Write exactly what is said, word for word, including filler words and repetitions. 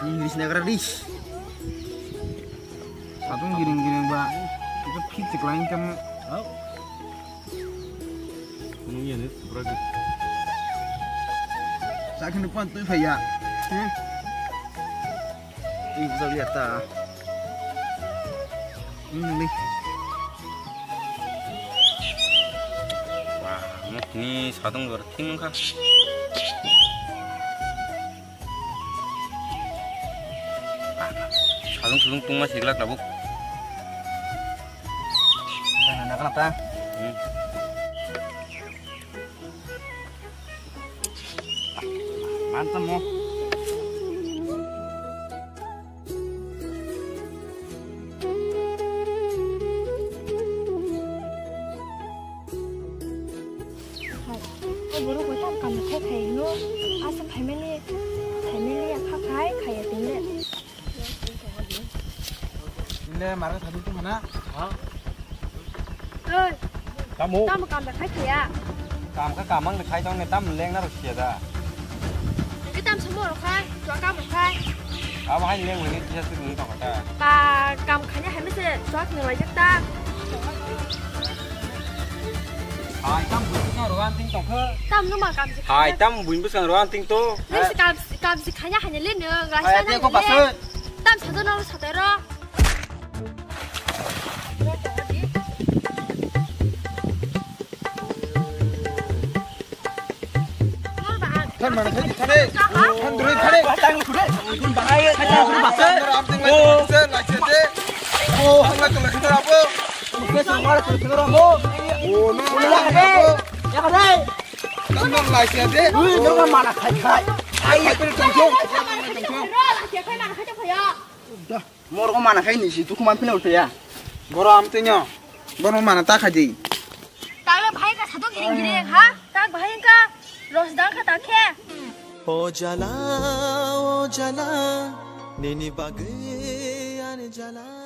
English nagra ris. Satung giring giring ba. Itu picik lain kamu. Nung ya ni seberapa? Sakin depan tu ya. Hmm. Ini bisa lihat ta. Ini nih. Wah, ini satung berarti nungkha. Salung sulung tungma siglak tabuk. Nana kana ta? Hmm. Mantap mo. Hai, o borok bo tam kam khai khai no, asa phaimani, phaimani ya kha khai, khaya tinde. Ile marga thadu tu mana? Ha? Oi, tamo. Tamo kam da khai khaya. Kam ka kamang da khai tong ne tam leng na ro sia da. Nang ke tam samo ro khai, tua kam ro khai. Abo hai leng wini kisa tu nung tong kha ta. Ba kam khanya hai mese suak nung laijak ta. Hai tam buin bwsang ro an ting tong kha. Tam numa kam si. Hai tam buin bwsang ro an ting to. Nang si kam, kam si khanya hanya le nung rai. Hai sa te ko nang le. Pasoi. Tam sa do nang sa te ro. Than mana khai di khare. Than duri khare. Tang duri khare. Tang duri khare. Tang duri khare. Tang duri khare. Oh, no, no, no, no. Tang duri lai sia de. Ui, no, mana khai khai. Ai, khai khai tong tong. Dah. Morgo mana khai ni si dukhu man phina uthaya. Boro am tinyo. Bono mana ta khaji. Tale bhai ka sato giring giring ha. Tak bhai ka ros dang kha ta khe. O jala, o jala, nini bagwi ani jala.